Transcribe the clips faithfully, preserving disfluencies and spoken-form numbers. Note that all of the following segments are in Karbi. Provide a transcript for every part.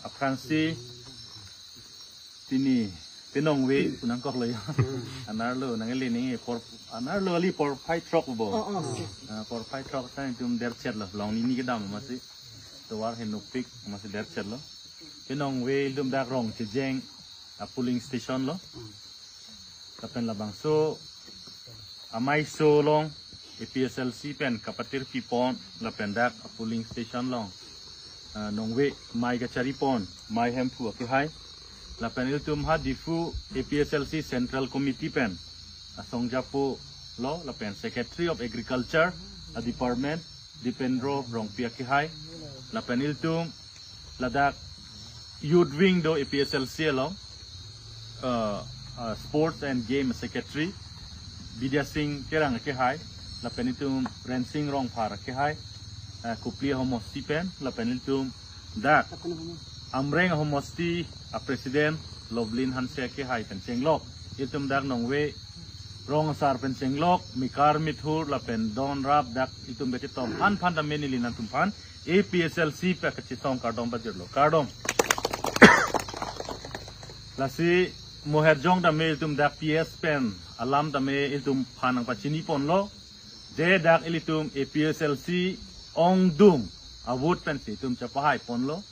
Aphrangsi pini pinongve pu nangkoklo ya. Anerlo nangli ning por anerlo kali porphai throk bo. Oh, oh. Ah, porphai throk ta itum derchetlo. Long nini kedam amatsi. Tovar henopik amatsi derchetlo. Pinongve ilitum dak Rongchejeng a polling station lo. Lapen labangso amei aso along A P H L C pen kapatir pipon lapen dak a polling station along, ah, nongve mei kacharipon, mei Hemphu akehai. Lapen ilitum ha Diphu A P H L C Central Committee pen asong japo lo lapen Secretary of Agriculture a department Dipendro Rongpi akehai. Lapen ilitum ladak Youth Wing do A P H L C along, uh, uh, Sports and Game Secretary Bidya Sing Terang akehai, lapen itum Rensing Rongphar akehai, uh, Kopili homosti pen, lapen itum dak Amreng homosti a President Lovelin Hanse akehai pen chenglok. Itum dak nongve rong asar pen chenglok, mikar mithur lapen don rap dak itum beti tom phan phan tame neli nangtum phan A P H L C pen kachetong kardom pajirlo. Kardom. Lasi moherjong tame itum dak P S pen alam tame itum phan nangpachini ponlo. Je dak ilitum A P H L C ongdung a vote pensi itum chapahai ponlo.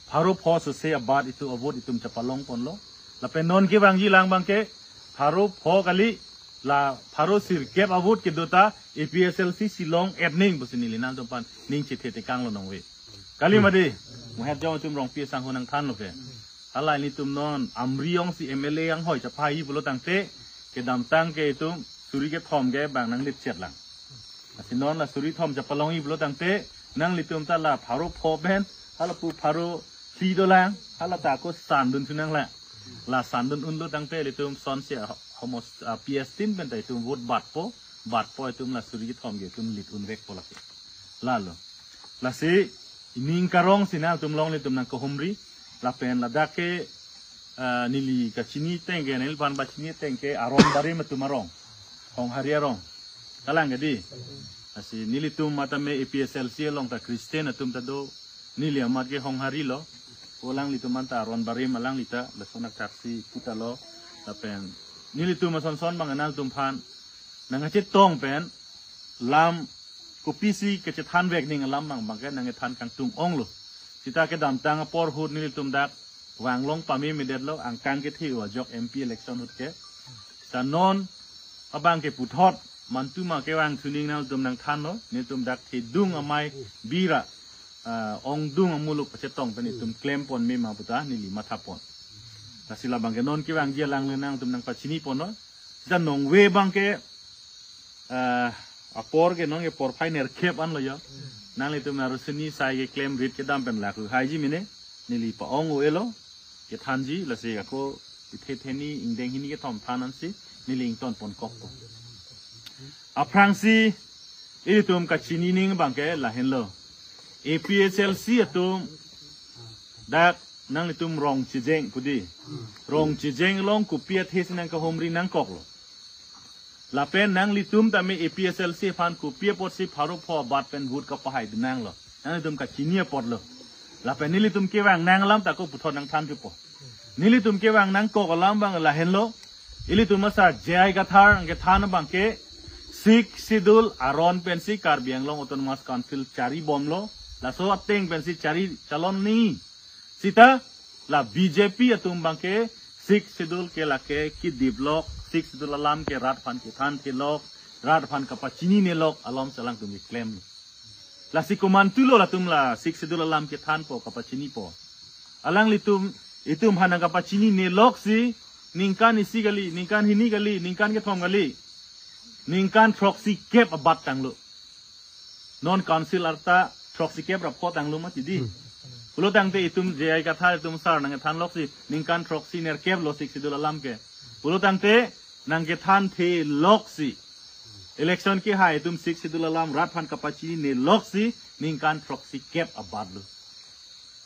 Pharo pho sose abat itum a vote itum chapalong ponlo. Lapen non kevangji lang abangke pharo pho kali, la pharo sirkep a vote kedo ta A P H L C si long-et nang pusi neli nangtum phan ning chethe tekanglo nongve. Kali mati, moherjong atum Rongpi asangho nangthanlo ke. Hala ilitum non Amri ong si M L A anghoi chapahai pulo tangte, kedamtang ke itum suri kethom ke bang nanglitchet lang. Lasi non la suri thom chapalongji pulo tangte, nanglitum ta la pharo pho pen, hala pu pharo phli dolang, hala ta ako sandun thu nanglang. La sandun unlo tangte ilitum sonsi a homos-, a P S tin pen ta itum vote batpo, batpo itum la suri kethom ke itum lit unvekpo lake. Lalo. Lasi ining karong si nangtum along ilitum nangkahumri, lapen ladak ke, ah, neli kachini ateng ke, neliphan pachini ateng ke aron barim atum arong, Honghari arong. Kalang ke dei. Lasi nelitum matame A P H L C along ta Christian atum ta do, neli amat ke Honghari lo. Alanglitum anta aron barim alangli ta, lason akthaksi puta lo, lapen nelitum ason son bang nangtum phan nangkachetong pen lam kopisi kachethanvek ning alam bang abangke nangkethan kangtung onglo. Sita kedamtang apor ahut nelitum dak vanglong pamemedetlo, angkang kethe ajok M P election ahut ke. Sita non abangke puthot mantu ma kevang thuning nangtum nangthanlo, nelitum dak thedung amei bira, ah, ongdung amuluk pachetong pen itum klem pon me ma puta neli matha pon. Lasi labangke non kevangji alang le nangtum nangpachini ponlo. Sita nongve abangke, ah, apor ke nonke porphai nerkep anlo yo. Nanglitum arusini sai keklem rit kedam pen laku haiji mene, neli pa-ong o-elo, kethanji, lasi ako ithe theni ingdeng hini kethom than ansi neli ington ponkokpo. Aphrangsi ilitum kachini ning abangke lahenlo. A P H L C atum dak nanglitum Rongchejeng pu dei. Rongchejeng along kopi athe si nangkahumri nangkoklo. Lapen nanglitum tame A P H L C aphan kopi apotsi pharo pho abat pen vote kapahai dunanglo. Nanglitum kachini apotlo. Lapen nelitum kevang nang alam ta ako puthot nangthan thupo. Nelitum kevang nangkok alam bang lahenlo. Ilitum asar J I Kathar nangkethan abangke Sixth Schedule aron pensi Karbi Anglong Autonomous Council charibomlo. Laso ateng pensi chari chalon ni. Sita la B J P atum abangke Sixth Schedule ke lake kediplok, Sixth Schedule alam ke rat aphan kethanthelok, rat aphan kapachininelok alom si alangtum keklem. Lasi komantulo latum la Sixth Schedule alam kethanpo kapachinipo. Alanglitum, itum aphan nangkapachinineloksi ningkan isi kali, ningkan hini kali, ningkan kethom kali, ningkan throksikep abat tanglo. Non council arta throksikep ra pho tanglo mati dei. Pulo tangte itum J I Kathar atum asar nangkethanloksi ningkan throksi nerkep lo Sixth Schedule alam ke. Pulo tangte nangkethanthelok si election kehai atum Sixth Schedule alam rat aphan kapachininelok si ningkan throksikep abatlo.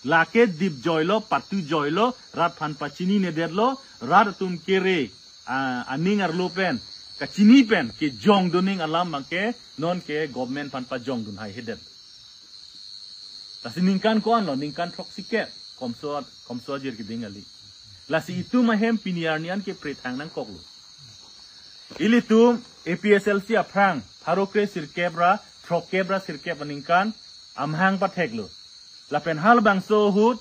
Lake dipjoilo, patujoilo, rat aphan pachininedetlo, rat atum kere, ah, aning arlo pen kachini pen kejongdun ning alam abangke nonke government aphan pajongdun haihedet. Lasi ningkan ko-an lo, ningkan throksi kep, komso, komso ajir keding kali. Lasi itum ahem pini arni an kepre thang nangkoklo. Ilitum A P H L C aphrang, pharo kre sirkep ra, throkkep ra sirkep aningkan, amahang patheklo. Lapen halabangso ahut,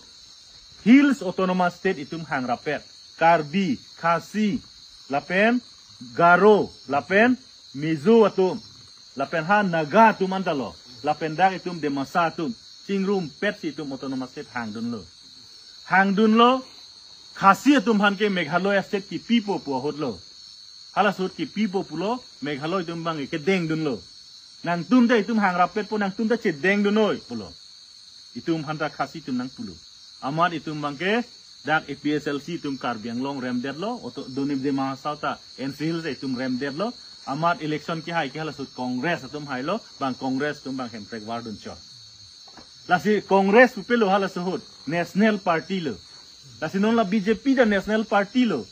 Hills Autonomous State itum hangrapet, Karbi, Khasi, lapen Garo, lapen Mizo atum, lapen ha Naga atum anta lo, lapen dak itum Dimasa atum, chingrumpetsi itum Autonomous State hangdunlo. Hangdunlo, Khasi atum aphan ke Meghalaya State kipipo pu ahut lo. Halaso ahut kipipo pulo, Meghalaya atum abang ke kedengdunlo. Nangtum ta itum hangrapetpo, nangtum ta chedengdun noi pulo. Itum aphanta Khasi atum nangpulo. Amat itum abang ke dak A P H L C itum Karbi Anglong remdetlo, oto doni Dima Hasao ta N C Hills itum remdetlo. Amat election kehai ke halaso ahut Congress atum hailo, bang Congress atum abang hemprek vardun chot. Lasi Congress pupe lo halaso ahut, National Party lo. Lasi non la B J P ta National Party lo.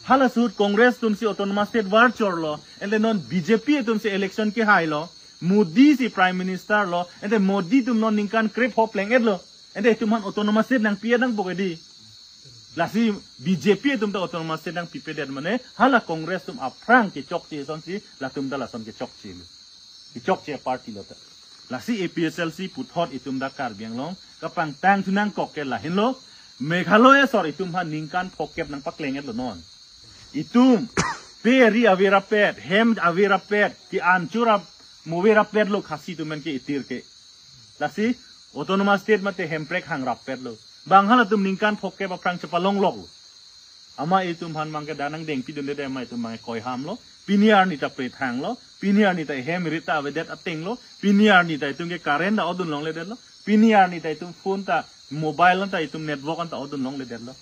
Halaso ahut Congress atumsi Autonomous State var chorlo, ante non B J P atumsi election kehailo, Modi si Prime Minister lo, ante Modi atum non ningkan krepho pleng-etlo, ante itum aphan Autonomous State nangpi-et nangpo ke di. Lasi B J P atum ta Autonomous State nangpipedet mane, hala Congress atum aphrang kechokche asonsi, latum ta lason kechokche lo. Kechokche party lo ta. Lasi A P H L C puthot itum dak Karbi Anglong kapangtangthu nangkok ke lahenlo. Meghalaya asor itum aphan ningkan phokep nangpakleng-etlo non. Itum pe ari averapet, hem averapet, ke-an chura moverapetlo Khasi atum pen ke itir ke. Lasi Autonomous State mate hemprek hangrapetlo. Bang halatum ningkan phokep aphrang chepalongloklo. Amat itum aphan abang ke dak nangdengpidunde, amat itum abang ke koiham lo. Pini arni ta pre thanglo. Pini arni ta hem rit ta avedet ateng lo. Pini arni ta itum ke current ta odun longledetlo. Pini arni ta itum phone ta, mobile anta itum network anta odun longledetlo.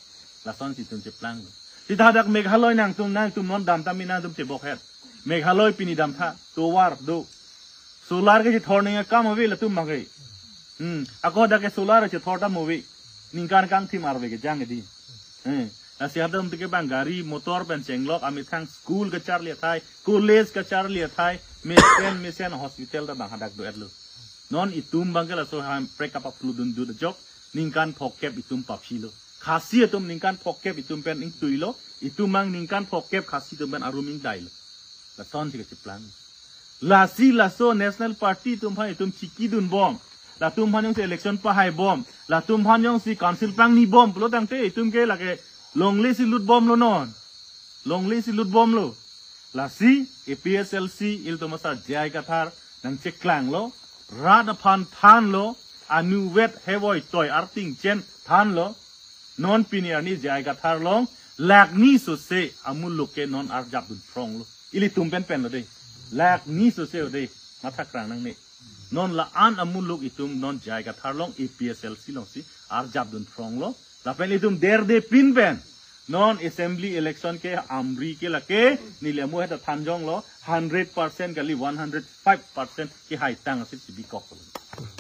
Lasonsi itum cheplanglo. Sita dak Meghalaya nangtum, nangtum non damtha mena, nangtum chebokhet. Meghalaya pini damtha, tovar do. Solar kechethor nangji akam ave latum abang ke. Hmm, ako dak ke solar chethor ta mo ave. Ningkan kangthim arve kejang ke di. Hmm. Lasi hadak atum ke bang gari motor pen chenglok, amethang school kacharli athai, college kacharli athai, mesen mesen hospital ta bang hadak do-etlo. Non itum abang ke laso hemprek kapaphludunde ajok, ningkan phokep itum papsilo. Khasi atum ningkan phokep itum pen ingtuilo, itum abang ningkan phokep Khasi atum pen arum ingdailo. Lasonsi kacheplang. Lasi laso National Party atum aphan itum chikidunbom. Latum aphan jongsi election pahaibom. Latum aphan jongsi council pangnibom pulo tangte itum ke lake longlesi lutbomlo non. Longlesi lutbomlo. Lasi A P H L C ilitum asar J I Kathar nangcheklanglo. Rat aphan thanlo. Anuvet hevoi toi arting chen thanlo. Non pini arni J I Kathar along lakh ni sose amuluk ke non arjapdun phronglo. Ilitum pen pen lo de. Lakh ni sose lo de. Mathakrang nangne. Non la-an amuluk itum non J I Kathar along A P H L C alongsi arjapdun phronglo. Lapen itum derde pin pen. Non assembly election ke Amri ke lake neli amu heta thanjonglo, hundred percent kali, one hundred five percent kehaitang asipsi bikoklo.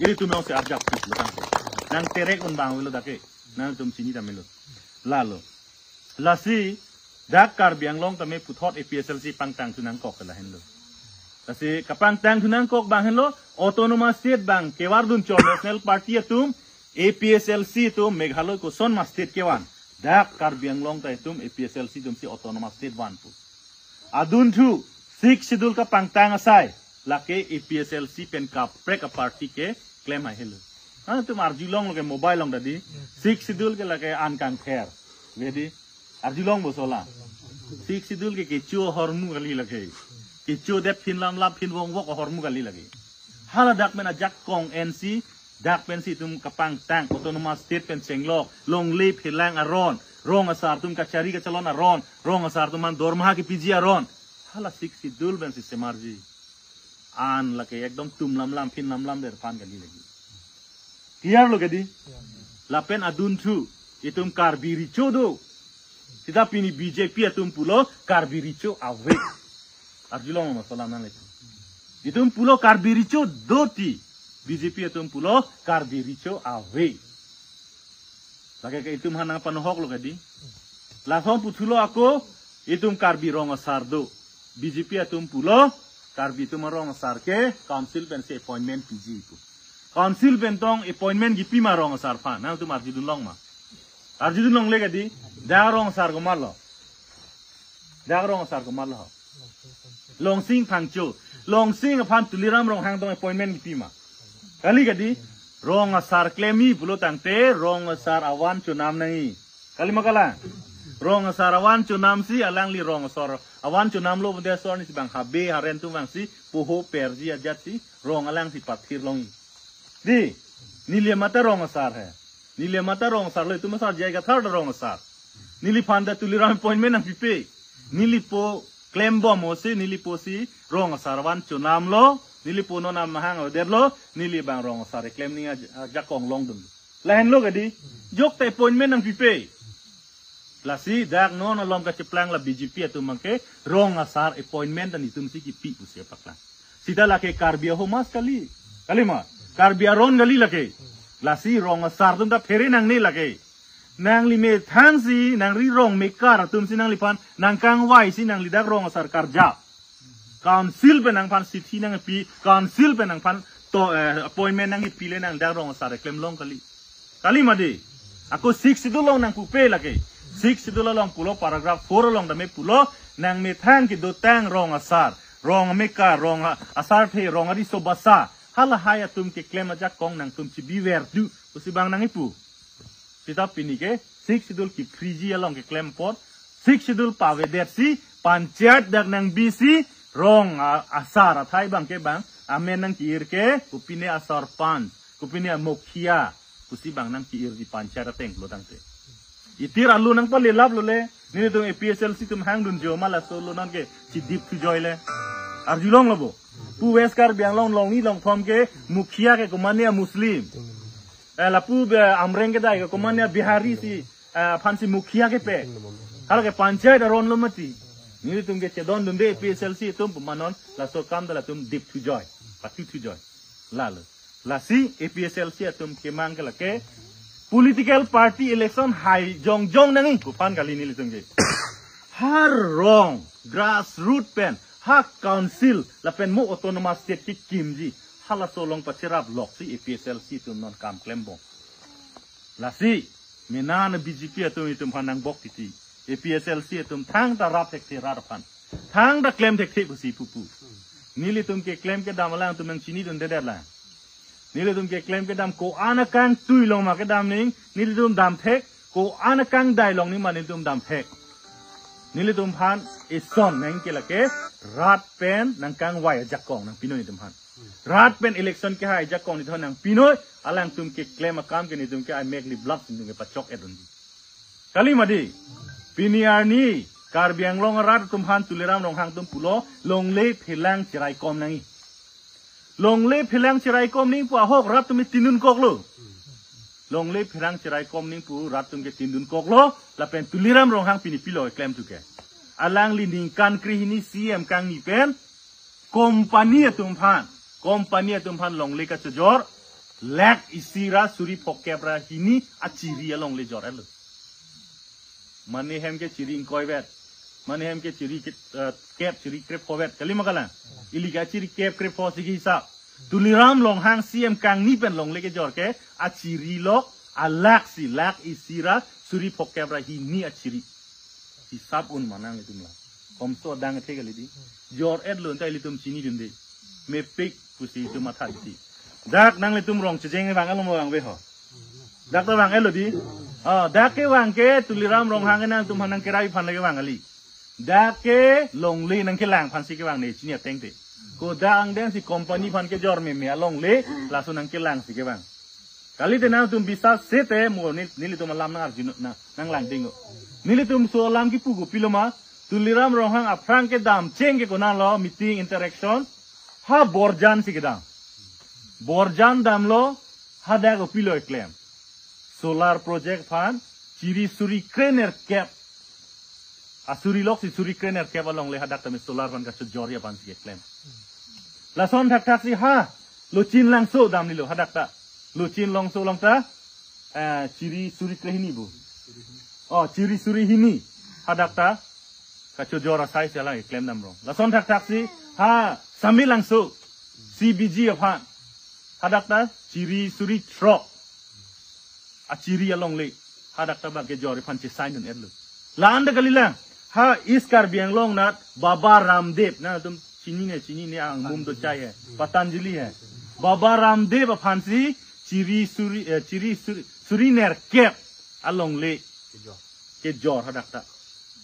Ilitum alongsi arjap pik lo tangte. Nangterek un bang avelo dak ke. Nangtum chini ta melo. Lalo. Lasi dak Karbi Anglong tame puthot A P H L C pangtangthu nangkok ke lahenlo. Lasi kapangtangthu nangkok abang henlo, Autonomous State abang kevardun chot National Party atum, A P H L C atum Meghalaya koson ma state kevan. Dak Karbi Anglong ta itum A P H L C atumsi Autonomous State vanpo. Adunthu, Sixth Schedule kapangtang asai, lake A P H L C pen kaprek a-party keklem helo. Ha, itum arjulonglo ke mobile along ta di. Sixth Schedule ke lake an kangther. Ve di. Arjulongpo sola. Sixth Schedule ke kecho ahormu kali lake. Kechodet phin lamlam phin vongvok ahormu kali lake. Hala dak pen ajakong N C, dak pensi itum kapangtang, Autonomous State pen chenglok, longle phelang aron, rong asar atum kachari kachalon aron, rong asar atum aphan dormaha kepiji aron. Hala Sixth Schedule pensi semarji. An lake ekdom tum lamlam phin lamlam der aphan kali lake. Clear lo ke di? Lapen adunthu, itum Karbi Recho do. Sita pini B J P atum pulo Karbi Recho ave. Arjulongma sola nangle. Itum pulo Karbi Recho do ti. B J P atum pulo Karbi Recho ave. Lake ke itum aphan nangpanohoklo ke di. Lason puthulo ako itum Karbi rong asar do. B J P atum pulo Karbi atum arong asar ke council pensi appointment piji pu. Council pen tong appointment kipi ma rong asar aphan? Nangtum arjudun long ma? Arjudun longle kadi. Dak rong asar komatlo? Dak rong asar komatlo? Longsing Phangcho. Longsing aphan Tuliram Ronghang tong appointment kipi ma? Kali kadi. Rong asar klem-i pulo tangte rong asar avan chonam nangji. Kali ma kalang? Rong asar avan chonamsi alangli rong asar avan chonamlo pute asor ni si bang habe haren atum vangsi poho perji ajatsi rong alangsi pathir longji. Di, neli amat ta rong asar he. Neli amat ta rong asarlo, itum asar J I Kathar ta rong asar. Neliphan ta Tuliram appointment nangpipe. Neli po klembom o si, neli po si rong asar avan chonamlo, neli po non amahang avedetlo, neli bang rong asar keklem nangji aj-, ajakong longdun. Lahenlo kadi, jok ta appointment nangpipe. Lasi dak non along kacheplang la B J P atum abangke rong asar appointment ta netum si kipi pusi apaklang. Sita lake Karbi ahumas kali. Kali ma? Karbi aron kali lake. Lasi rong asar atum ta phere nangne lake. Nangli methang si, nangli rong mekar atum si nangliphan nangkangvai si nangli dak rong asar karjap. Council pen nangphan sithi nangpi, council pen nangphan to, eh, appointment nangpi le nang dak rong asar keklem long kali. Kali ma di. Ako Sixth Schedule along nangpupe lake. Sixth Schedule along pulo paragraph four along tame pulo nang methang kedotang rong asar, rong amekar, rong a-, asarthe, rong ariso basa. Halahai atum keklem ajakong nangtum chibiver tu. Pusi bang nangkipu. Sita pini ke Sixth Schedule kiphriji along keklem apot, Sixth Schedule pavedetsi panchayat dak nangbisi rong a-, asar athai abangke bang amen nangki-ir ke, kopine asarpanch, kopine amukhiya, pusi bang nangki-irji panchayat ateng pulo tangte. Itir alu nangpalelaplo le, nelitum A P H L C atum hangdunjo ma laso lo nonke chidip thujoi le. Arjulonglo bo. Pu West Karbi Anglong along ni along thom ke mukhiya ke komatne a Muslim. Eh, lapu be Amreng kedai ke komatne a Bihari si, eh, aphansi mukhiya kepe. Hala ke panchayat aron lo mati. Nelitum ke chedondunde A P H L C atum pu ma non laso akam ta latum dip thujoi, pathu thujoi. Lalo. Lasi A P H L C atum kemang ke lake political party election hai jongjong nangji pu aphan kali nelitum ke. Ha rong, grassroot pen, ha council, lapen mo autonomous state kekimji, halaso along pacherap loksi A P H L C atum non kam klembom. Lasi, mena na B J P atum itum aphan nangbok titi. A P H L C atum thangta rap thekthe rat aphan. Thangta klem thekthe pusi pupu. Nelitum keklem kedam alangtum nangchinidundedet lang. Nelitum keklem kedam ko-an akangtui along ma kedam nangji, nelitum damthek, ko-an akangdai along nangji ma nelitum damthek. Nelitum aphan ison nangji ke lake, rat pen nangkangvai ajakong nangpinoi nelitum aphan. Rat pen election kehai ajakong nelitum aphan nangpinoi, alangtum keklem akam ke nelitum ke ai mek liblap nelitum kepachok-et unji. Kali ma di, pini arni, Karbi Anglong arat atum aphan Tuliram Ronghang atum pulo, longle phelang cheraikom nangji. Longle phelang cheraikom nangji pu ahok rat atum tindun koklo. Longle phelang cheraikom nangji pu rat atum ketindun koklo, lapen Tuliram Ronghang pini pilo keklem tu ke. Alangli ningkan krehini C M kangni pen, company atum aphan, company atum aphan longle kachojor, lakh isi ra suri phokep ra hini achiri alongle jor-etlo. Mane hem ke chiri ingkoi vet, mane hem ke chiri ke, eh, kep chiri krepho vet. Kali ma kalang? Ili ke achiri kep krepho si kehisap. Tuliram Ronghang C M kangni pen longle kejor ke achiri lok alak si, lakh isi ra suri phokep ra hini achiri. Hisap un ma nanglitum la. Komso adang the kali di. Jor-etlo anta ilitum chinidunde. Mepik pusi itum matha titi. Dak nanglitum rong chejeng vang-etlo ma vangve ho? Dak ta vang-etlo di. Oh, dak kevang ke Tuliram Ronghang nangtum aphan nangkerai aphan le kevang kali. Dak ke longle nangkelang aphan si kevang ne chini ateng te. Ko dak angdeng si company aphan kejor meme alongle laso nangkelang si kevang. Kalite nangtum bisas sete mo nel-, nelitum alam nangarju nang, nanglangding o. Nelitum laso alam kipu kopilo ma, Tuliram Ronghang aphrang kedam cheng ke konatlo meeting interaction, ha Borjan si kedam. Borjan damlo, hadak kopilo keklem. Solar project aphan, chiri suri krenerkep. Asuri lok si suri krenerkep alongle hadak tame solar aphan kachojorji aphan si keklem. Lason thakthak si ha, Lochin Langso damnilo hadak ta. Lochin Langso along ta, eh, chiri suri krehini bu. Oh, chiri suri hini. Hadak ta, kachojor asai si alang keklem damrong. Lason thakthak si, ha, Sami Langso, C B G aphan. Hadak ta chiri suri throk achiri alongle. Hadak ta bang kejor aphan chesign dun-etlo. La-an ta kalilang. Ha East Karbi Anglong anat Baba Ramdev, nangtum chinine, chinine, angmum do chai hai, Patanjali hai. Baba Ramdev aphansi chiri suri, eh, chiri suri, suri nerkep alongle kejor hadak ta.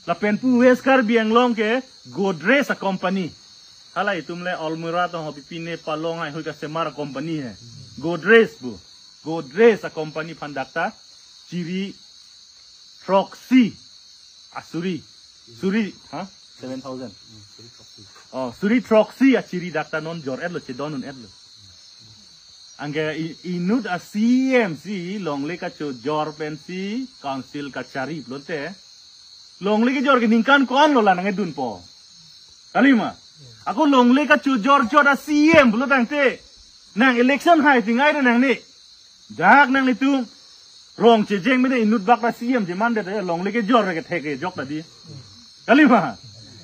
Lapen pu West Karbi Anglong ke Godrej a company. Hala itum le almirah tong ho, pipine palong hai hui kasemar company hai. Godrej pu. Godrej a company aphan dak ta chiri throksi asuri. Suri, ha? Seven thousand. Oh, suri throksi achiri dak ta non jor-etlo, chedon un-etlo. Anke i-, inut a C M si longle kachojor pensi council kachari pulote, longle kejor ke ningkan ko-an lo la nangkedunpo? Kalima. Ako longle kachojor chot a C M pulo tangte, nang election hai tingai re nangne. Dak nanglitum rong chejeng mene inut bak ra C M cheman det, eh, longle kejor re kethek kejok ta di. Kalima.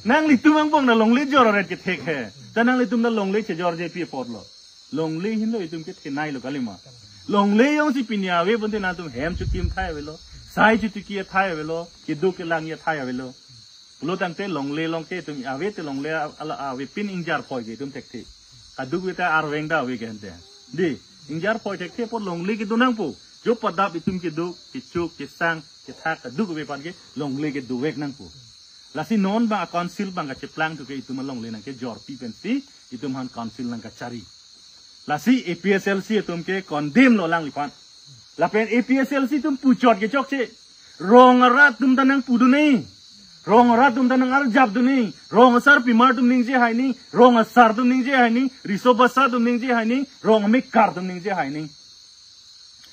Nanglitum angbong na longle jor re kethek he. Ta nanglitum na longle chejorje pi apotlo? Longle ahin lo itum kethenei lo, kalima. Longle jongsi pini ave pon te nangtum hem chukim thai avelo, sai chutiki thai avelo, keduk kelang thai avelo. Pulo tangte longle along ke itum ave te longle a-, ala avepin ingjar phoi ke itum thekthe. Kadokave ta arveng ta ave ke ante. Di, ingjar phoi thekthe apot longle kedo nangpo. Jo padap itum keduk, kechuk, kesang, kethak, kadokave aphan ke longle kedovek nangpo. Lasi non bang a council bang kacheplang thu ke itum alongle nangkejorpi pensi itum aphan council nangkachari. Lasi A P H L C atum ke condemn lo alangliphan. Lapen A P H L C atum puchot kechokche. Rong arat atum ta nangpudun-e. Rong arat atum ta nang-arjapdun-e. Rong asarpimar atum ningje hai ni. Rong asar atum ningje hai ni. Riso basa atum ningje hai ni. Rong amekar atum ningje hai ni.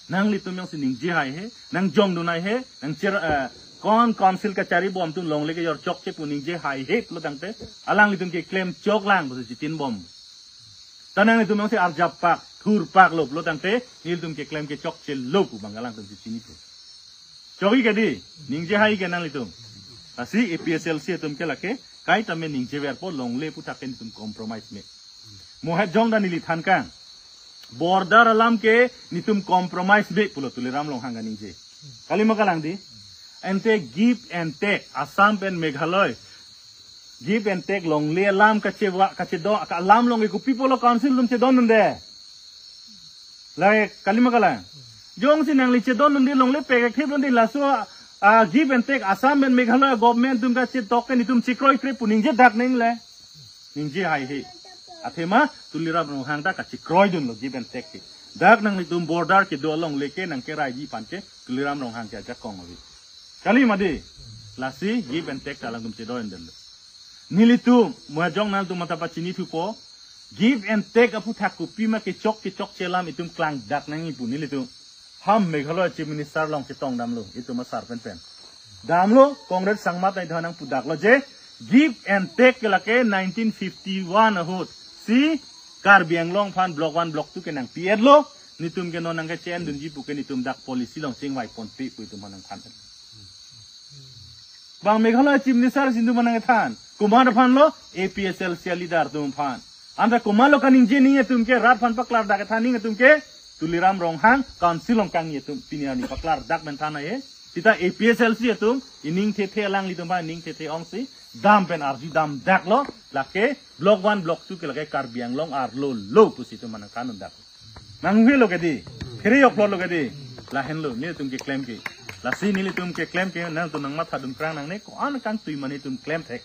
Nanglitum jongsi ningje hai he, nangjongdun hai he, nangcher, eh, kon council kachari bom atum longle kejor chokche pu ningje hai he pulo tangte, alanglitum keklem choklang pusi chitin bom. Ta nanglitum jongsi arjappak, thurpak lo pulo tangte, nelitum keklem kechokche lo pu bang alangtum si chinipo. Chok-ik ke di, ningje hai ke nanglitum. Lasi A P H L C atum ke lake, kaita me ningjeverpo, longle aphuthak ke nelitum compromise me. Mo ha jong dan neli than kang. Border alam ke nelitum compromise me pulo Tuliram Ronghang kaningje. Kalima kalang di. Ante give and take, Assam pen Meghalaya. Give and take longle alam kachewa, kachedo, ka alam along ke kopi pulo council atum chedondunde? Lahai kalima kalang. Jongsi nangli chedondunde longle pek thip dunde laso, ah, give and take Assam pen Meghalaya government atum kachetok ke nelitum chekroikre pu ningje dak nang le. Ningje hai he. Athema Tuliram Ronghang ta kachekroidunlo give and take ke. Dak nanglitum border kedo alongle ke nangkeraiji aphan ke Tuliram Ronghang ke ajakong ave. Kalima di. Lasi give and take ta alangtum chedondunlo. Nelitum, mo ha jong nangtum matha pachini thupo. Give and take aphuthak kopima kechok kechokche alam itum klangdak nangji pu nelitum. Ham Meghalaya Chief Minister along chetongdamlo, itum asar pen pen. Damlo, Congress sangmat ai dhanang pudaklo je, give and take ke lake nineteen fifty-one ahut si Karbi Anglong aphan Block one, Block two ke nangpi-etlo, nelitum ke non nangkeche-endunji pu ke nelitum dak policy along chingvai ponpe pu itum aphan nangthan. Bang Meghalaya Chief Minister si itum aphan nangthan. Komat aphan lo? A P H L C a leader atum aphan. Anta komat lo kaningje nangji atum ke, rat aphan paklardak than nangji atum ke, Tuliram Ronghang, council along kangni atum, pini arni paklardak pen than ahe. Sita A P H L C atum, ining thethe alanglitum aphan, ining thethe ongsi, dam pen arju damdaklo, lake, Block one, Block two ke lake Karbi Anglong arlo lo pusi itum aphan nangthandundak. Nangvelo ke di, khere yok lo ke di, lahenlo, nelitum keklem ke. Lasi nelitum keklem ke, nangtum nangmathadun krang nangne, ko-an kangtui ma nelitum klem thek.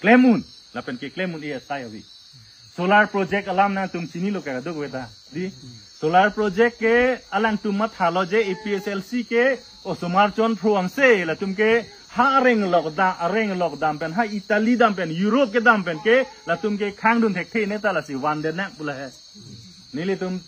Klem un, lapen keklem un A S I ave. Solar project alam nangtum chinilo ke kadokave ta. Di, solar project ke alangtum mathalo je A P H L C ke osomar chonphro angse, latum ke ha areng lok da, areng lok dam pen, ha Italy dam pen, Europe kedam pen ke, latum ke khangdun thekthe ne ta lasi vande nang pu lahe. Nelitum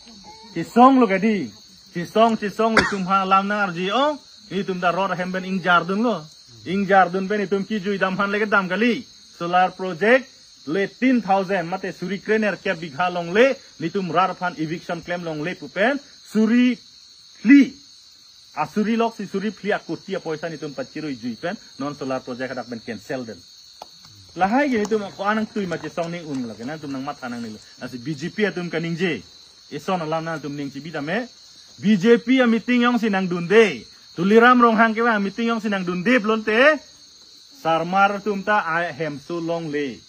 chisonglo ke di. Chisong, chisong nelitum ha alam nang-arju ong. Nelitum ta ror hem pen ingjardunlo. Ingjardun pen itum kijui dam aphan le kedam kali. Solar project le tin thousand mate suri krenerkep bigha longle, nelitum rat aphan eviction klem longle pu pen, suri phli. Asuri loksi suri phli akoti apoisa nelitum pachirui jui pen, non solar project hadak pen cancel den. Lahai ke nelitum ko-an nangtui ma chisong ning unlo ke, nangtum nangmatha nangnelo. Lasi B J P atum kaningje. Ison alam nangtum ning chibi tame. B J P a meeting jongsi nangdunde, Tuliram Ronghang kevang meeting jongsi nangdunde pulote, sarmar atum ta ahemso longle.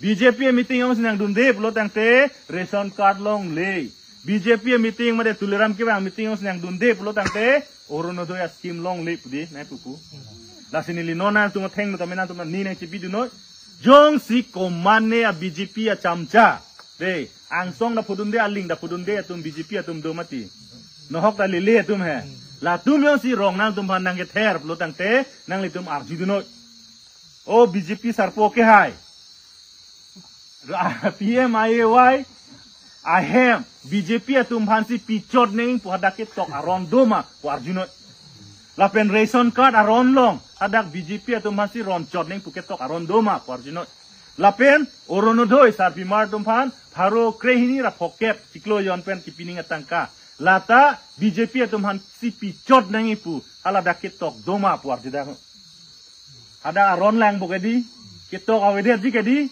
B J P a meeting jongsi nangdunde pulo tangte ration card longle. B J P a meeting mate Tuliram kevang meeting jongsi nangdunde pulo tangte Orunodoi a scheme longle pudi nai pupu. Lasi neli non nangtum atheng tame nangtum ni nang chibi dunoi. Jongsi komatne a B J P a chamcha, de, angsong ta pudunde, aling ta pudunde atum B J P atum do mati. Nohok ta lele atum he. Latum jongsi rong nangtum aphan nangkether pulo tangte nanglitum arju dunoi. O B J P sarpo kehai, P M I A Y ahem B J P atum aphansi pichot nangji pu hadak ketok aron do ma pu arjunoi. Lapen ration card aron along hadak B J P atum aphansi ronchot nangji pu ketok aron do ma pu arjunoi. Lapen Orunodoi sarpimar atum aphan pharo krehini ra phokep chiklo jon pen kipi nangji atangka, lata B J P atum aphansi pichot nangji pu hala dak ketok do ma pu arjudak. Hadak aron lang po kedi, ketok avedetji kedi.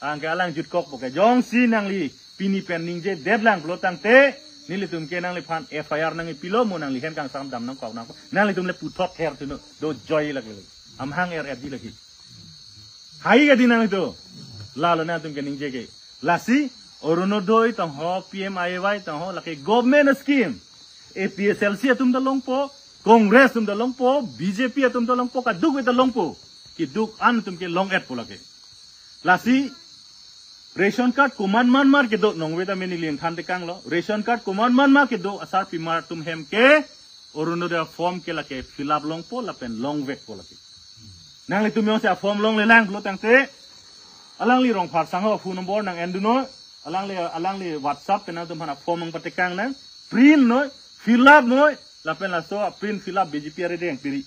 Anke alang jutkok po ke. Jongsi nangli pini pen ningjedet lang pulo tangte, nelitum ke nangliphan F I R nangkipilo, mo nangli hen kangsam dam nangkok nang. Nanglitum le puthot ther tuno, dojoi lagi lagi. Amhang er etji lagi. Hai kedi nanglitum. Lalo nangtum ke ningje ke. Lasi Orunodoi tangho, P M I A Y tangho, lake government scheme. A P H L C atum ta longpo, Congress atum ta longpo, B J P atum ta longpo, kaduk ta longpo. Keduk an atum ke long-et po lake. Lasi ration card komat man mar kedo, nongve ta meni ling than tekanglo. Ration card komat man mar kedo asarpimar atum hem ke Orunodoi form ke lake fill up longpo lapen longvekpo lake. Nanglitum jongsi a form longlelang pulo tangte, alangli Rongphar sangho phone number nang-en dunoi, alangli, alangli WhatsApp pen nangtum aphan a form nangpatekang nang, print noi, fill up noi, lapen laso a print fill up B J P arideng piri.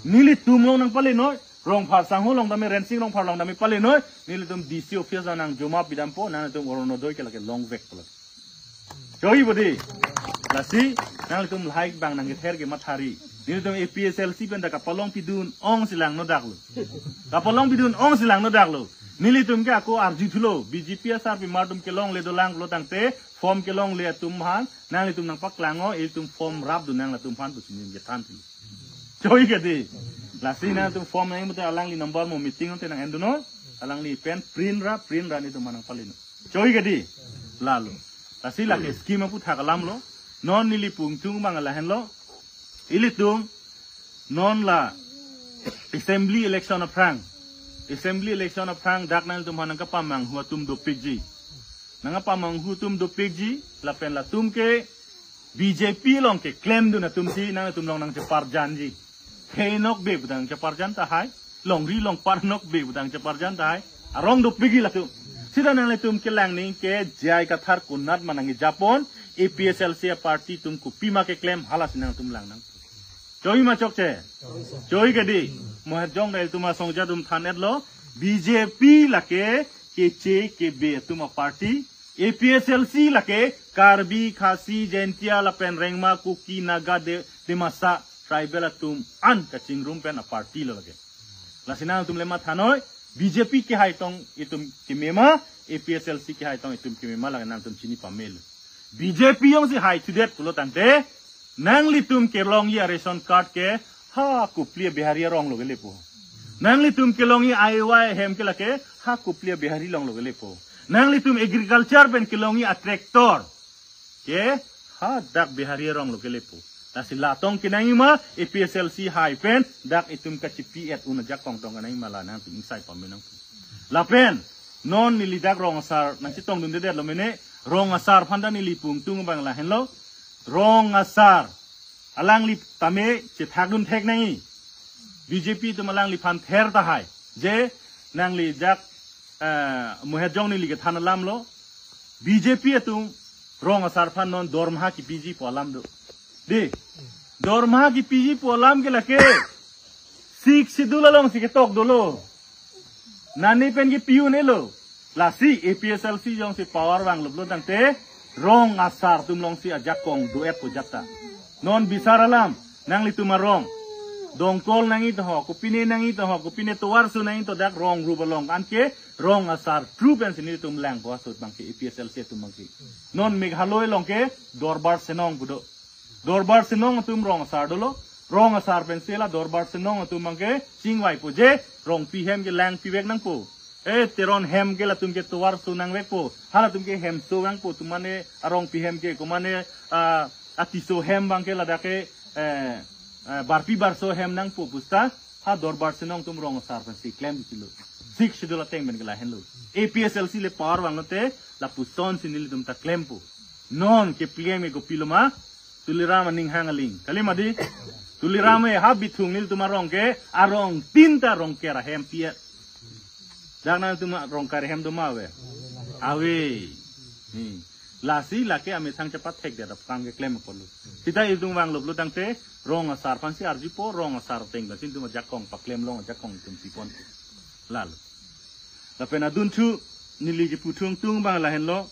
Nelitum along nangpalenoi, Rongphar sangho along tame, Rensing Rongphar along tame palenoi, nelitum D C office nang joma pidampo, nangtum Orunodoi ke lake longvekpo lake. Choi bodi. Lasi nanglitum lahai abang nangkether ke mathari. Nelitum A P H L C pen ta kapalong pidun ongsi langno daklo. Kapalong pidun ongsi langno daklo. Nelitum ke ako arjuthulo. B J P asarpimar atum kelongle dolang pulo tangte, form kelongle atum aphan nanglitum nangpaklang-o, ilitum form rapdun nang latum aphan pusi nelitum kethan thulo. Choi kedi. Lasi nangtum form nangji mate alangli number mo meeting te nang-en dunoi. Alangli pen print ra, print ra nelitum aphan nangpalenoi. Choi kedi. Lalo. Lasi lake scheme aphuthak alamlo. Non neli pungtung abang lahenlo. Ilitum non la assembly election aphrang. Assembly election aphrang dak nangtum aphan nangkapamanghu atum dopikji. Nangkapamanghu atum dopikji, lapen latum ke B J P along keklemdun atumsi nangtum along nangcheparjanji. Khei nokbe pu ta nangcheparjan tahai, longri longpar nokbe pu ta nangcheparjan tahai. Arong dopikji latum. Sita nanglitum kelang nangji ke J I Kathar konat ma nangkejapon, A P H L C a party atum kopima keklem, halasi nangtum lang nang. Choi ma chokche? Choi kedi. Moher jong dai atum asong jadum than-etlo. B J P lake keche kebe atum a party. A P H L C lake Karbi, Khasi, Jaintia lapen Rengma, Kuki, Naga, De-, Dimasa tribal atum an kachingrum pen a party lo lake. Lasi nangtum le mathanoi, B J P kehai tong itum keme ma, A P H L C kehai tong itum keme ma lake nangtum chini pamelo. B J P jongsi haithudet pulo tangte, nanglitum kelongji a ration card ke ha kopili a Bihari arong lo kelepo. Nanglitum kelongji I Y hem ke lake ha kopili a Bihari along lo kelepo. Nanglitum agriculture pen kelongji a tractor ke hadak Bihari arong lo kelepo. Lasi la tong kenangji ma, A P H L C hai pen dak itum kachipi-et un ajakong tong kenangji ma, la nangtum ingsai pamenang. Lapen non neli dak rong asar nangchetongdundedetlo mene, rong asar aphan ta neli pungtung abang lahenlo. Rong asar alangli tame chethakdun thek nangji. B J P atum alangliphan ther tahai. Je nangli jak, eh, Moher jong neli kethan alamlo. B J P atum rong asar aphan non dormaha kipiji pu alam do. Di. Dormaha kipiji pu alam ke lake Sixth Schedule alongsi ketok dolo. Nani pen kipi un-elo. Lasi A P H L C jongsi power vanglo pulo tangte, rong asar atum alongsi ajakong do-etpo jakta. Non bisar alam, nanglitum arong. Dongkol nangji to ho, kopine nangji to ho, kopine tovar so nangji to, dak rong rup along. Anke rong asar true pensi nelitum langpo, aso abangke A P H L C atum abangke. Non Meghalaya along ke Dorbar Sinong pu do. Dorbar Sinong atum rong asar dolo. Rong asar pensi la Dorbar Sinong atum abangke chingvaipo je, Rongpi ahem ke langpivek nangpo. Eh, Teron ahem ke latum ke tovar so nangvekpo. Halatum ke hem so vangpo, atum mane a-Rongpi ahem ke, komane, ah, a-Tisso ahem abangke ladak ke, eh, eh, Barpi Barso ahem nangpo pu seta, ha Dorbar Sinong atum rong asar pensi klem di chilo. Sixth Schedule ateng pen ke lahenlo. A P H L C le power vanglote, lapuson si nelitum ta klempo. Non kepleng me kopilo ma, Tuliram aning hang aling. Kali ma di? Tuliram e ha bithung nelitum arong ke, arong tin ta Rongker ahem pi-et. Dak nangtum Rongker ahem do ma ave? Ave. Hmm. Lasi lake amethang chepathekdet aphrang keklem apotlo. Seta itum vanglo pulo tangte, rong asar aphansi arjupo, rong asar ateng pensi itum ajakong paklem long, ajakong itum pipon. Lalo. Lapen adunthu neli kepu thungtung abang lahenlo.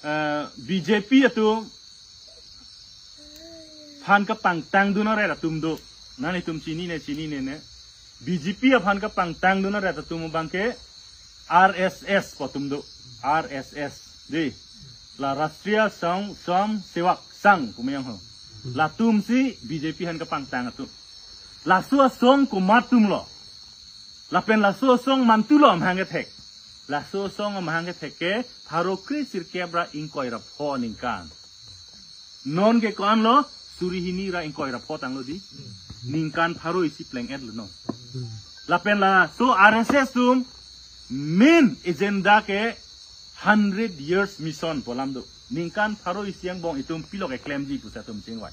Eh, B J P atum aphan kapangtangdun aret atum do. Nanglitum chinine, chinine ne. B J P aphan kapangtangdun aret atum abangke R S S pu atum do. R S S. Di. La Rashtriya Swayam, Swayamsevak Sangh pu meyang ho. Latumsi B J P aphan kapangtang atum. Laso asong komat atumlo? Lapen laso asong mantulo amahang kethek? Laso asong amahang kethek ke pharo kre sirkep ra ingkoi ra pho aningkan. Non ke ko-anlo, suri hini ra ingkoi ra pho tanglo di. Ningkan pharo isi pleng-etlo non. Lapen laso R S S atum main agenda ke hundred years mission pu alam do. Ningkan pharo isi angbong itum pilo keklemji pusi atum chingvai.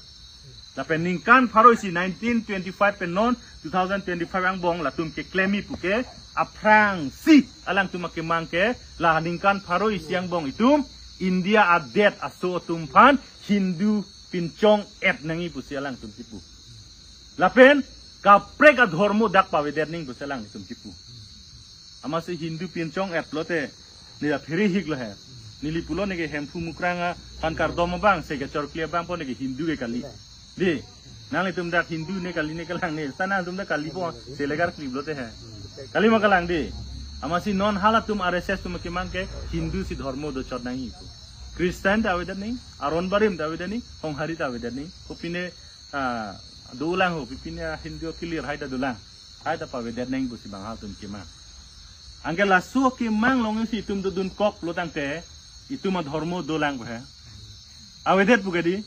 Lapen ningkan pharo isi, nineteen twenty-five pen non two thousand twenty-five angbong latum keklemji pu ke aphrangsi alangtum akemang ke, la ningkan pharo isi angbong itum India adet aso atum aphan Hindu pinchong-et nangji pusi alangtum kipu. Lapen kaprek adhormo dak pavedet nangji pusi alangtum kipu. Amatsi Hindu pinchong-et lote, ne aphere hiklo he. Neli pulo neke Hemphu Mukrang aphan kardom abang, se kechor kli abang po neke Hindu ke kali. Di, nanglitum dak Hindu ne kali ne kelang ne, seta nangtum dak kalipo, se lekar kli pulote he. Kali ma kelang di. Amatsi non halatum R S S atum akemang ke Hindu si dhormo dochot nangji pu. Christian ta avedet nangji, Aron Barim ta avedet nangji, Honghari ta avedet nangji. Kopine, ah, dolang ho, kopine Hindu kilir hai ta dolang. Hai ta pavedet nangji pusi abang halatum kemang. Anke laso akemang alongsi itum dodunkok pulo tangte, itum adhormo dolang pu he. Avedet pu ke di.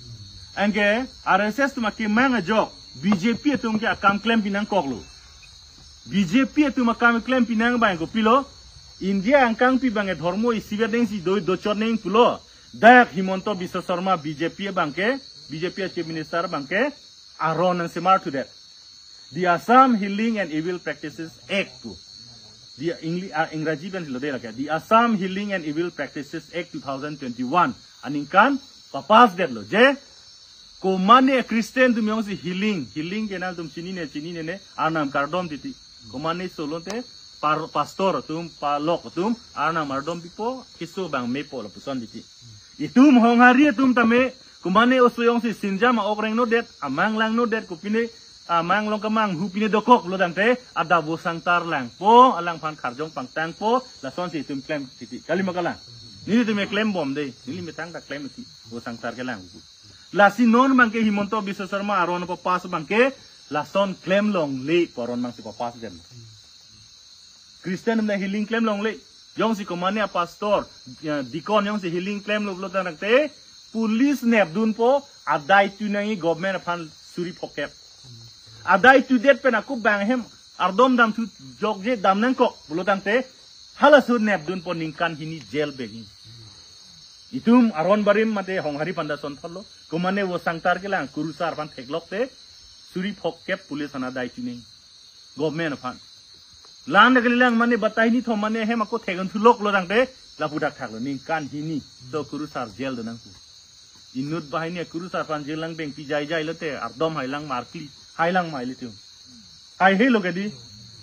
Anke R S S atum akemang ajok B J P atum ke akam klempi nangkoklo. B J P atum akam klempi nang abang kopilo? India angkangpi abang e dhormo isivet nangji do, dochot nangji pulo. Dak Himanta Biswa Sarma B J P abang ke, B J P Chief Minister abang ke, aron nangsemarthudet. The Assam Healing and Evil Practices Act pu. The English, ah, Ingraji pensi lo de lake. The Assam Healing and Evil Practices Act two thousand twenty-one. Aningkan papass detlo. Je, komane Christian atum jongsi healing, healing ke nangtum chinine, chinine ne, arnam kardom titi. Komane solote, par-, pastor atum, palok atum, arnam ardom pipo, keso abang mepo lapuson titi. Itum Honghari atum tame, komane oso jongsi sinjam a-ok rengnodet, amang langnodet, kopine, amang long kemanghu pine dokok pulo tangte, adap vo sangtar langpo, alangphan karjong pangtangpo, lasonsi itum klem titi. Kali ma kelang? Nelitum e klembom de, neli methang ta klem titi, vo sangtar kelang pu. Lasi non abang ke Himanta Biswa Sarma aron papass abang ke, lason klem longle pu aron abangsi papass det. Christian atum healing klem longle. Jongsi komane a-pastor, ya, deacon jongsi healing klemlo pulo tangte, police nepdunpo, adai tu nangji government aphan suri phokep. Adai tudet pen ako abang hem ardom damthu jokje dam nangkok pulo tangte, halaso nepdunpo ningkan hini jail bengji. Itum Aron Barim mate Honghari aphan ta ason thotlo. Komane vo sangtar kelang, kurusar aphan theklokte, suri phokep police aphan adai tu nangji. Government aphan. Lang dak kalilang mane batai ni thom mane hem ako thek-un thulok lo tangte, lapu dak thaklo ningkan hini. So kurusar jail do nangpo. Inut banghini kurusar aphan jail lang bengpi jaijai lote, ardom hai lang ma, arkli hai lang ma ilitum. Haihelo ke di?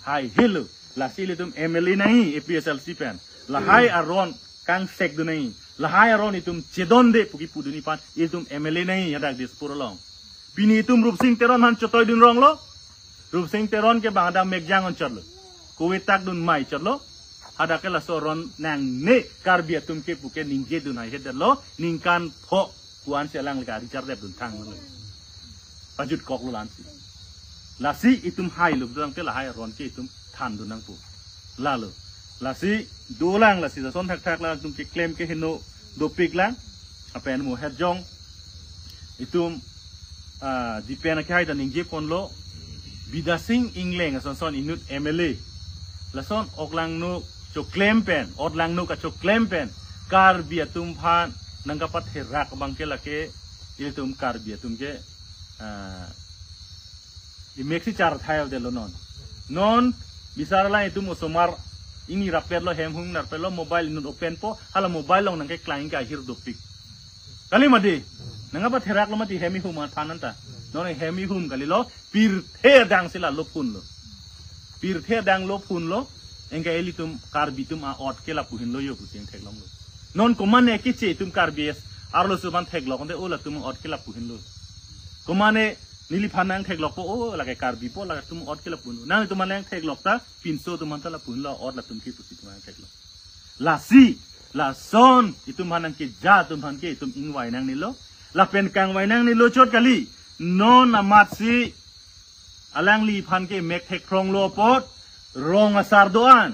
Haihelo. Lasi ilitum M L A nangji, A P H L C pen. Lahai aron kangsekdun nangji. Lahai aron itum chedonde pu kipudun aphan, ilitum M L A nangji, hadak Dispur along. Pini itum Rupsing Teron aphan chotoi dun rong lo. Rupsing Teron ke bang adang mekjang on chot lo. Kuwe tak dun mai chot lo. Hadak ke laso ron nangne Karbi atum ke puke ningje dun hai hedet lo. Ningkan pho kuan si alang leka richard dep dun thang lo. Pajut kok lo lansi. Lasi itum hai lo dang te lahai ron ke itum than dun nangpo. Lalo. Lasi dolang lasi lason thakthak lang itum keklem ke heno dopik lang. Apen mo herjong itum ah, dipen akehai ta ningje ponlo, Bidya Sing Engleng ason son inut M L A. Lason oklangno choklem pen, otlangno kachoklem pen, Karbi atum aphan nangkapatherak abang ke lake, ilitum Karbi atum ke, ah, imek si char thai avdelo non. Non, bisar lang itum osomar, ingni rapet lo hem hung narpet lo mobile inut open po, hala mobile along nangkeklang ke ahir dopik. Kali mati. Nangkapatherak lo mati hem ihum aphan anta. Non hem ihum kali lo, pirthe adang si la lo phun lo. Pirthe adang lo phun lo, anke ilitum Karbi atum a-ot ke lapu hin lo yo pusi theklong lo. Non komane keche itum Karbi arloso aphan theklok ante o latum ot ke lapu hin lo. Komane neliphan nangtheklok po o lake Karbi po latum ot ke lapu hin lo. Nangtum nangtheklok ta pinso atum aphan ta lapu hin lo ot latum ke pusi itum nangtheklok. Lasi, lason, itum aphan nangkeja atum aphan ke itum ingvai nangnelo. Lapen kangvai nangnelo chot kali. Non amatsi, alangliphan ke mek thekthrong lo apot, rong asar do-an,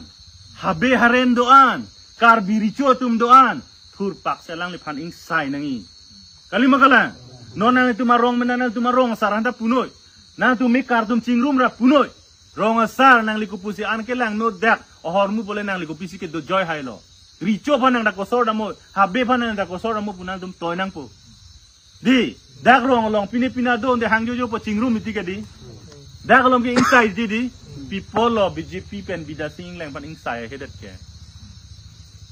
habe haren do-an, Karbi recho atum do-an, thurpak si alangliphan ingsai nangji. Kali ma kalang? Non nangtum arong mena nangtum arong asar aphan ta punoi. Nangtum mekar atum chingrum ra punoi. Rong asar nangli kopusi an kelangno dak ahormu pule nangli kopisi ke dojoi hai lo. Recho aphan nang dak kosor damo, habe aphan nang dak kosor damo pu nangtum toi nangpo. Di, dak rong along pine pina do de hang jojo po chingrum iti ke di. Dak along ke ingsai iti di. People lo B J P pen Bidya Sing Engleng aphan ingsai hedet ke.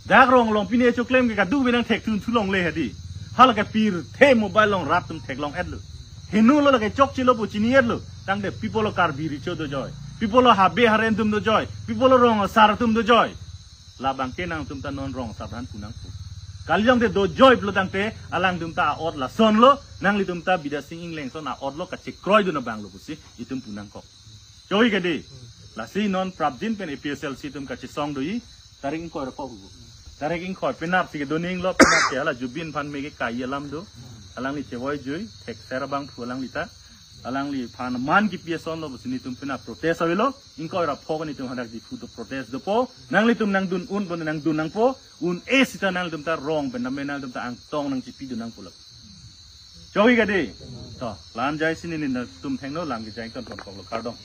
Dak rong along pine choklem ke kadu binang thek thun thulong le hadi. Hala ke pirthe mobile along rat atum theklong et lo. Heno lo lake chokche lo pu chini et lo. Tangte people lo Karbi recho dojoi. People lo habe haren atum dojoi. People lo rong asar atum dojoi. Labang ke nangtum ta non rong asar aphan pu nangpo. Kali jong te dojoi pulo tangte alangtum ta a-ot lason lo. Nanglitum ta Bidya Sing Engleng ason a-ot lo kachekroi dun abang lo pusi itum pu nangkok. Choi ke di. Lasi non prapjin pen A P H L C atum kachesong doji. Tarik ingkoi ra kok hu. Tarik ingkoi penap si kedo ning lo penap ke hala Zubeen aphan mege kai alam do. Alangli chevoi jui, thekser abang phu alangli ta. Alangliphan man kipi ason lo pusi netum penap protest avelo. Ingkoi ra phok netum hadak Diphu do protest dopo. Nanglitum nangdun un pon nangdun nangpo. Un-e sita nanglitum ta rong pen name nangtum ta angtong nangchipi dun nangpo lo. Choi ke di. To, la-an jai si netum thengno lang kejai ton ton kok lo kardom.